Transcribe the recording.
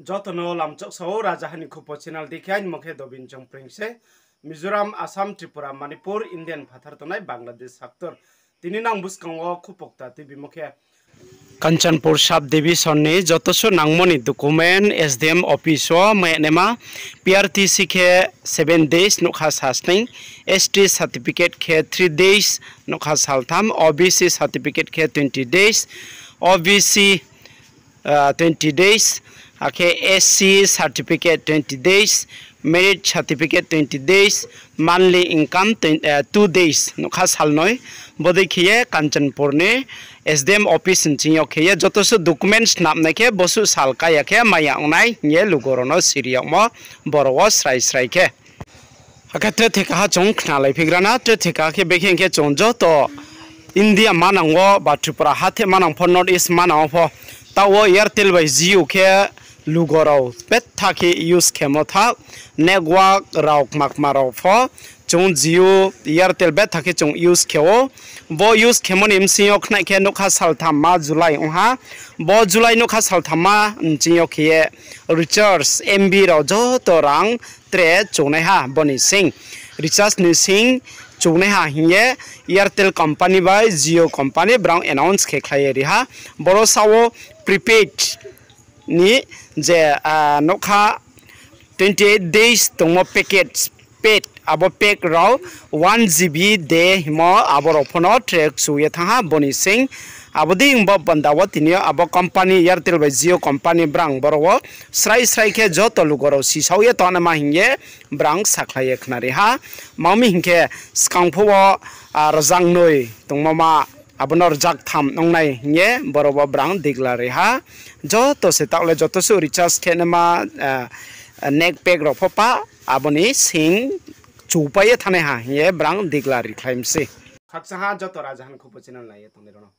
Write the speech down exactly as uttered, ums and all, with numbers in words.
Joto no lamchoksa ou, Rajaha ni Khupo channel dei khe aini mo khe Dobin Chongpreng se. Mizoram, Assam, Tripura, Manipur, Indian phathar tongnai Bangladesh haktor. Tini nang buskang wo khupokta tuibimo khe Kanchanpur sub division ni joto suh nangmo ni document S D M office wo mai ya naima, P R T C khe seven days, nougkha salsning, S T certificate khe three days, nougkha saltham, O B C certificate khe twenty days, O B C, ah, twenty days, akhe S C certificate twenty days, marriage certificate twenty days, monthly income twen-, eh, two days, nougkha salnoi. Bodei khe ye Kanchanpur ni S D M office ni ching yo khe ye joto suh documents snapnai khe bosuh sal kaya khe mai ya ong nai hing ye lugo rao no siri yagmo boro wo srai srai khe. Akhe tre theka ha chung khnalai phigra na, tre theka khe bekhe hing khe chung joto India manang wo ba Tripura hathe manang pho, North East manang wo pho, taoh wo Airtel bai Jio khe lugo rao betha khe use khemo tha, network rao kma kma rao pho chung Jio, Airtel betha khe chung use khe ou. Bo use khemo ni bsing yo khnai khe nougkha salthamma July ong ha. Bo July nougkha salthamma bsing yo khe ye recharge M B rao joto rang tre chungnaiha bo ni sing. Recharge ni sing chungnaiha hing ye Airtel company bai Jio company brang announce khe khlai ye ri ha. Boro sa wo prepaid ni je, ah, nougkha twenty eight days tongmo package pack, abo pack rao one G B de himo abo rao pho no tre chu ye thanng ha bo ni sing. Abo dei ong bo panda wo tini yo abo company Airtel bai Jio company brang boro wo srai srai khe joto lugo rao sisao ye tongnaima hing ye brang sakhlai ye khnari ha. Mami hing khe skang phuh wo, ah, rzagnoi tongmo ma abo no rzaktham ong nai hing ye boro wo brang declare ri ha. Joto se taoh le joto suh recharge khe naima, ah, net pack rao pho pa abo ni sing chupai ye thanngnai ha hing ye brang declare ri khlai mi se. Khakchang ha joto Rajaha ni Khupo channel nai ye tongnai rao no.